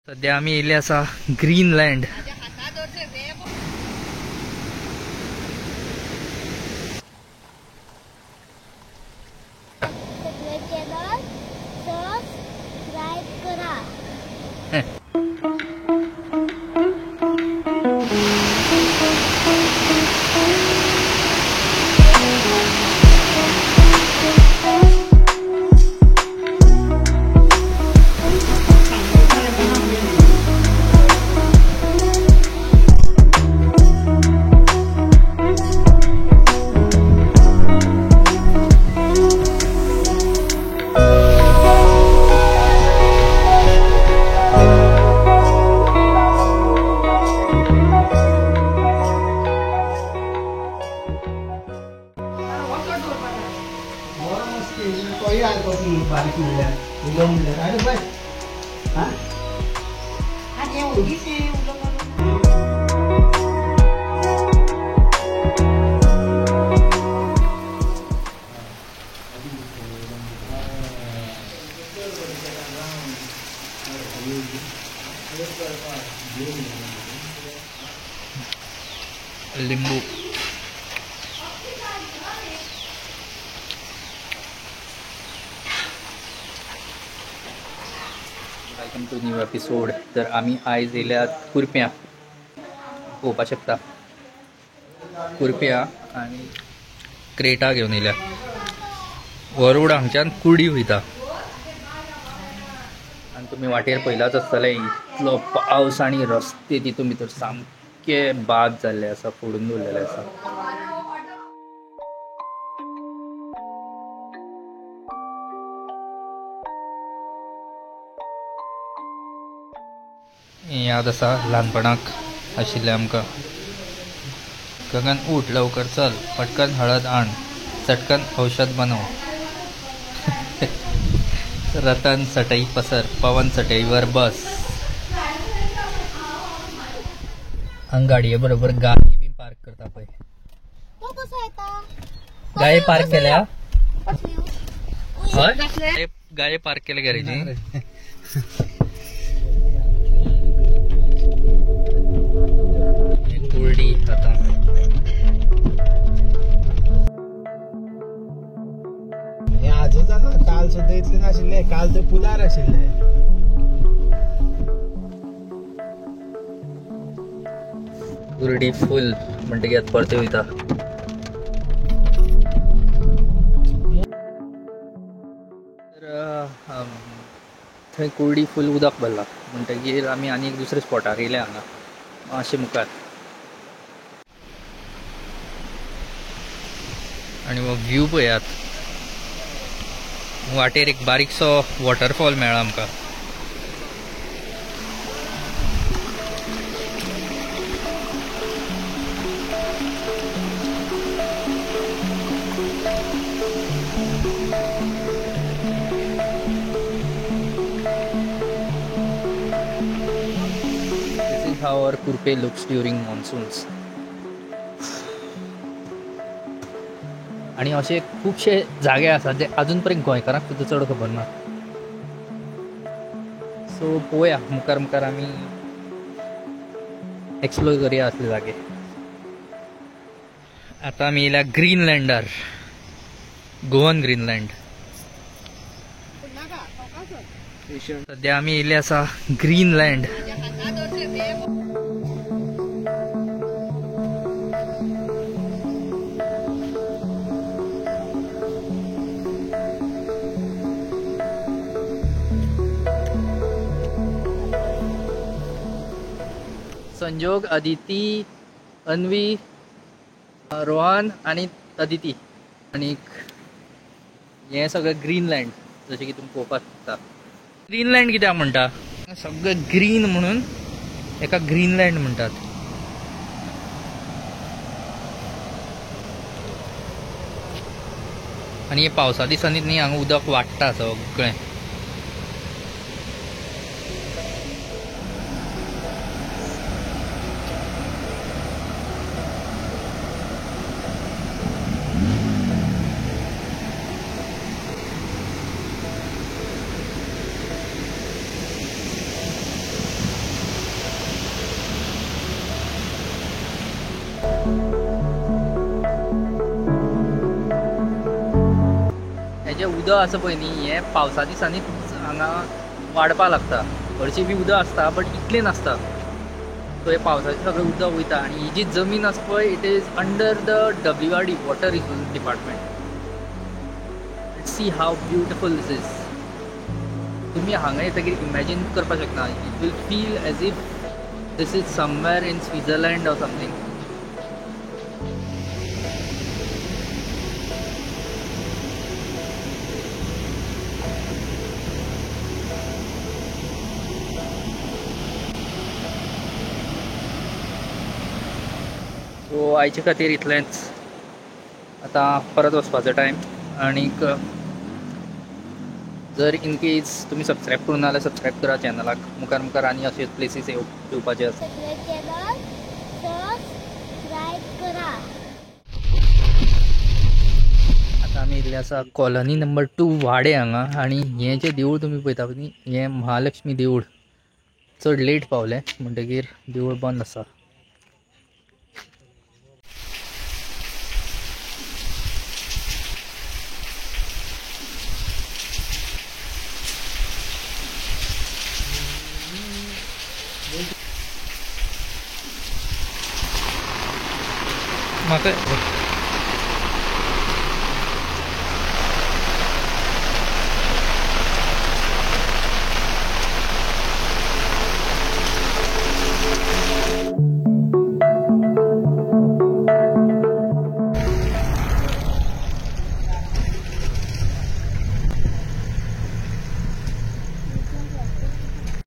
सध्या आमी येयल्ले आसा ग्रीनलँड. लिंबू welcome to new episode. तर आमी आयज येयल्यात कुर्प्यां पळोवपाक शकता. कुर्प्यां आनी क्रेटा घेवन येयल्या. हो रोड हांगच्यान कुर्डी वयता आनी तुमी वाटेर पयलाच आसतले इतलो पावस आनी रस्ते तितून भितर सामके बाद जाल्ले आसा, फोडून दवरलेले आसा. याद आसा ल्हानपणाक आशिल्लें आमकां. गगन उठ, लवकर चल, पटकन हळद आण, चटकन औषध बनव, रतन चटई पसर, पवन चटईवर बस. हांगा गाडये बरोबर गाय बी पार्क करता पळय. गाय पार्क केल्या, हय गाय पार्क केल्या गॅरेजीन. कुर्डी आता हे आजच ना, काल सुद्धा इतले नाशिल्ले, काल ते पुलार आशिल्ले. कुर्डी फुल म्हणटकीर आतां परते वयता. तर थंय कुर्डी फुल उदक भरला म्हणटकीर आमी आनी एक दुसऱ्या स्पॉटार येयले हांगा मातशें मुखार. आनी हो व्यू पळयात, वाटेर एक बारीकसो वॉटरफॉल मेळ्ळा आमकां. This is how our Curpe looks during monsoons. आनी अशे खुबशे जागे आसात जे अजून पर्यंत गोंयकारांक सुद्दां चड खबर ना. सो पळोवया मुखार मुखार आमी एक्सप्लोर करुया असले जागे. आतां आमी येयल्या ग्रीनलँडार, गोवन ग्रीनलँड. सद्या आमी येयल्ले आसा ग्रीनलँड. संजोग, अदिती, अन्वी, रोहन आनी अदिती. आनी हें सगळें ग्रीनलँड जशें की तुमी पळोवपाक शकता. ग्रीनलँड कित्याक म्हणटा? सगळें ग्रीन म्हणून एका ग्रीनलँड म्हणटात. आनी हे पावसा दिसांनी न्ही हांगा उदक वाडटा सगळें. उदक आसा पळय न्ही हें पावसा दिसांनीच हांगा वाडपाक लागता. हरशीं बी उदक आसता बट इतलें नासता. सो हे पावसाचें सगळें उदक वयता आनी ही जी जमीन आसा पळय it is under the WRD water resource department. See how beautiful this is. तुमी हांगा येतकीर इमॅजीन करपाक शकना. It will feel as if this is somewhere in Switzerland or something. So आयचे खातीर इतलेंच. आतां परत वचपाचो टायम. आनीक जर इन केस तुमी सबस्क्रायब करूं ना जाल्यार सबस्क्रायब करा चॅनलाक. मुखार मुखार आनी अशेच प्लेसीस येवपाचे आसा. चॅनल सबस्क्रायब करा. आतां आमी येयल्ले आसा कॉलनी नंबर 2 वाडे हांगा. आनी हें जें देवूळ तुमी पळयता न्ही हें महालक्ष्मी देवूळ. चड लेट पावलें म्हणटकीर देवूळ बंद आसा. म्हाका